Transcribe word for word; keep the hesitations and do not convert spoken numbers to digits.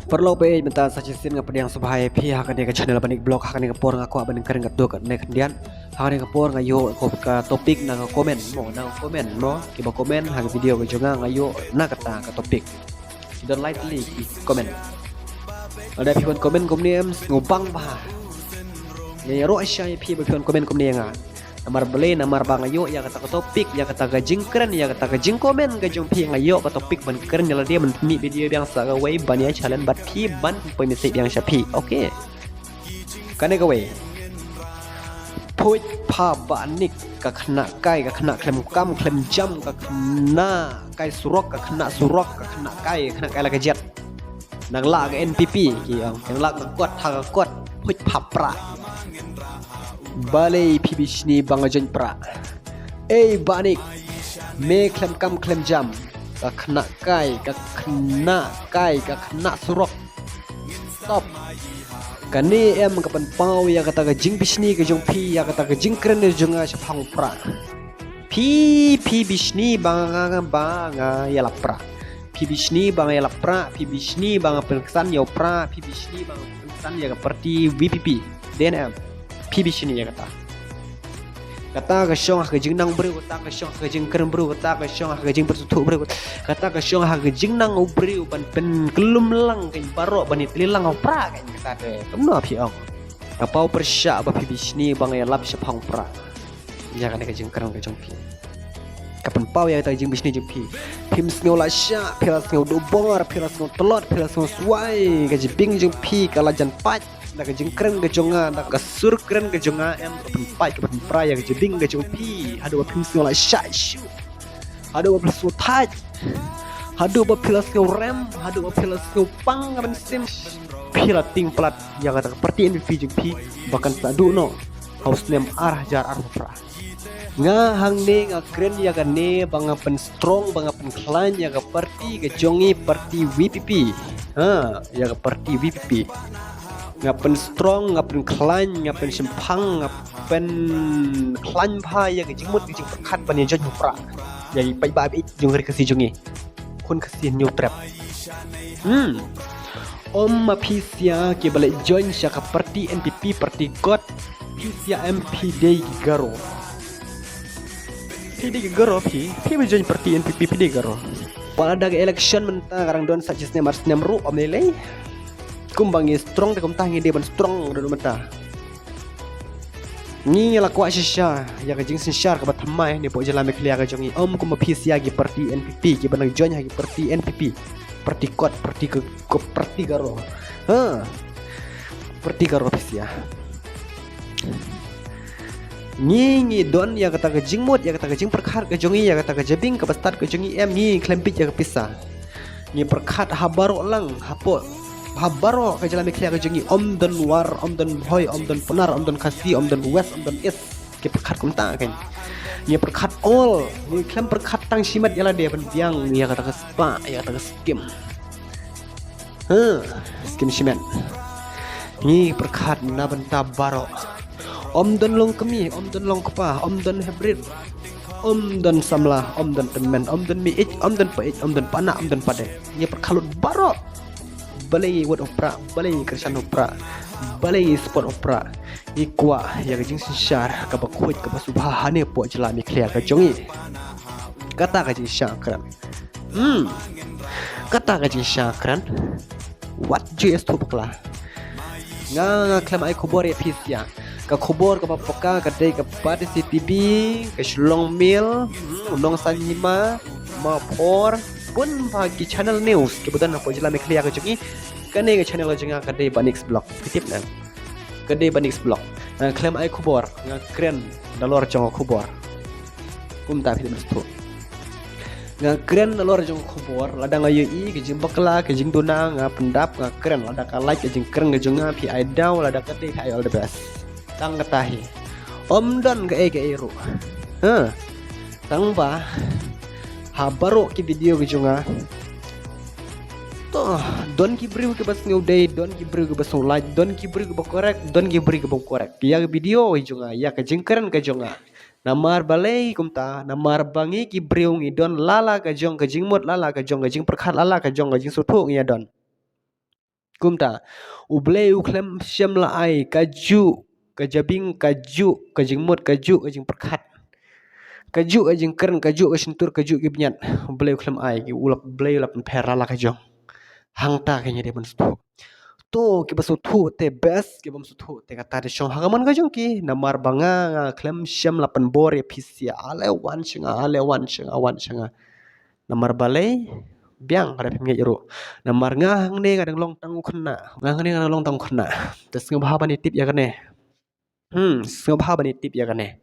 Paralok ba ïeit, mynta sa shisien nga pdiang sngewbha ïa phi ha kane ka channel Banik Vlog. Ha kane ka por nga kwah ban kren katto katne khyndiat. Ha kane ka por nga ïoh ka topic na ka comment mo, na ka comment mo, kiba comment ha ka video ka jong nga, nga ïoh na kata ka topic. Ki don lai tylli ki comment. Lada phi wan comment kumne em, sngewbang bha. Nga ïaroh shisha ïa phi ba phi wan comment kumne ïa nga. Namar balei? Namar ba nga ïoh ïa kata ka topic, ïa kata ka jingkren, ïa kata ka jingcomment ka jong phi, nga ïoh ka topic ban kren ïa lade, ban pynmih video biang sa kawei ban ïa challenge bad phi, ban pynmih message biang sha phi. Okay. Kane kawei. Phuit pha Bah Nik, ka khynnah kai, ka khynnah khlem kam khlem jam, ka khynnah kai surok, ka khynnah surok, ka khynnah kai, ka khynnah kai la ka jet. Nang lah ka N P P ki ong, nang lah ka kot ha ka kot, phuit pha pra. Balei phi bishni ba nga join pra? Ei Bah Nik, me khlem kam khlem jam, ka khynnah kai, ka khynnah kai, ka khynnah surok. Stop. Kane em ka pynpaw ïa kata ka jingbishni ka jong phi, ïa kata ka jingkren ka jong nga shaphang pra. Phi, phi bishni ba nga, ba nga ïalap pra. Phi bishni ba nga ïalap pra, phi bishni ba nga pynksan ïa u pra, phi bishni ba nga pynksan ïa ka party V P P. Dei ne em? Phi bishni ïa kata. Kata ka shong ha ka jingnang briew, kata ka shong ha ka jingkren briew, kata ka shong ha ka jingpynsngewthuh briew, kata ka shong ha ka jingnang u briew ban pynkyllum lang ka baroh ban ïatylli lang u pra ka kata te. Kumno phi ong? Nga paw pyrshah ba phi bishni ba nga ïalap shaphang pra. Ïa kane ka jingkren ka jong phi. Ka pynpaw ïa kata ka jingbishni jong phi. Phim sngew lashah, phi la sngew duh bor, phi la sngew tlot, phi la sngew swai, ka jingbieng jong phi ka la jan pait. Da ka jingkren ka jong nga, da ka sur kren ka jong nga em, ka pynpait, ka pynpra ïa ka jingbieng ka jong phi. Haduh ba phim sngew lashah shuh. Haduh ba phi la sngew thait. Haduh ba phi la sngew rem, haduh ba phi la sngew pang ka mynsiem. Phi la tieng palat ïa kata ka party N P P jong phi ba kan sa duh noh ha u snem ar hajar arphew phra. Nga hangne nga kren ïa kane ba nga pynstrong, ba nga pynkhlaiñ ïa ka party ka jong ngi, party V P P. Ha, ïa ka party V P P. Nga pynstrong, nga pynkhlaiñ, nga pynshemphang, nga pynkhlaiñ bha ïa ka jingmut ka jingpyrkhat ban ïa join u pra. Ïa ki paidbah ba ïeit jong ka ri Khasi jong ngi. Khun Khasi Hynñiewtrep. Hmm. Ym ma phi sia kiba leit join sha ka party N P P, party kot. Phi sia em, phi dei ki Garo? Phi dei ki Garo phi? Phi ba join party N P P, phi dei Garo? Wat la da ka election mynta ka dang don sa shi snem ar snem ruh ym lei lei. Kumba ngi strong te kumta ngi dei ban strong ruh mynta. Ngi la kwah shisha ïa ka jingsynshar kaba thymmai ne pdeng jylla Meghalaya ka jong ngi, ym kumba phi sia ki party N P P kiba nang join ha ki party N P P, party kot, party ko, ko, party Garo. Ha. Party Garo phi sia. Ngi, ngi don ïa kata ka jingmut, ïa kata ka jingpyrkhat ka jong ngi, ïa kata ka jabieng kaba stad ka jong ngi em, ngi khlem bit ïa ka pisa. Ngi pyrkhat ha baroh lang, hapoh, ha baroh ka jylla Meghalaya ka jong ngi, ym don War, ym don Bhoi, ym don Pnar, ym don Khasi, ym don West, ym don East. Ki pyrkhat kumta kan. Ngi pyrkhat all, ngi khlem pyrkhat tang shimet ïa lade ban biang ïa kata ka spah, ïa kata ka skim. Ha, skim shimet. Ngi pyrkhat na bynta baroh. Ym don long kmie, ym don long kpa, ym don hybrid. Ym don samla, ym don tymmen, ym don meiñ, ym don paiñ, ym don pana, ym don pade. Ngi pyrkhat lut baroh. Balei wat u pra, balei kyrshan u pra, balei support u pra. Ngi kwah ïa ka jingsynshar kaba khuid kaba sngewbha hangne pdeng jylla Meghalaya ka jong ngi. Kata ka jingsngewkren. Hmm. Kata ka jingsngewkren. Wat ju ïa sngewthuh bakla. Nga, nga khlem ai khubor ïa phi sia. Ka khubor kaba paka ka dei ka Batesi TV, ka Shillong Mail, hmm, Nongsan Hima, Mapor, bun bha ki channel news kiba don hapoh jylla Meghalaya ka jong ngi. Kane ka channel ka jong nga ka dei Banik's Vlog. Phi tip ne? Ka dei Banik's Vlog. Nga khlem ai khubor, nga kren nalor jong ka khubor. Kumta phi dei ban sngewthuh. Nga kren nalor jong ka khubor, lada nga ïohi ka jingbakla, ka jingduna, nga pyndap, nga kren, lada ka lait ka jingkren ka jong nga, phi ai daw, lada ka dei phi ai all the best. Tang kata hi. Ym don kaei kaei ruh. Ha. Tang ba ha baroh ki video ki jong nga, to, don ki briew kiba sngew dei, don ki briew kiba sngew lait, don ki briew kiba correct, don ki briew kiba correct ïa ki video ki jong nga, ïa ka jingkren ka jong nga. Namar balei kumta? Namar ba ngi ki briew ngi don la la ka jong ka jingmut, la la ka jong ka jingpyrkhat, la la ka jong ka jingsngewthuh ngi ïa don. Kumta, U Blei u khlem shym la ai kajuh ka jabieng, kajuh ka jingmut, kajuh ka jingpyrkhat, kajuh ka jingkren, kajuh ka shyntur, kajuh ki bniat. U Blei u khlem ai, u la, Blei u la pynpher la la ka jong. Hangta ki ngi dei ban sngewthuh. To kiba sngewthuh te best, kiba ym sngewthuh te kata te shong ha ka mon ka jong ki. Namar ba nga, nga khlem shym la pynbor ïa phi sha, ale wan sha nga, ale wan sha nga, wan sha nga. Namar balei? Biang, lada phim ngeit ruh. Namar nga hangne nga dang long tang u khynnah. Nga hangne nga dang long tang u khynnah. Te sngewbha ban ïa tip ïa kane. Hmm, sngewbha ban ïa tip ïa kane.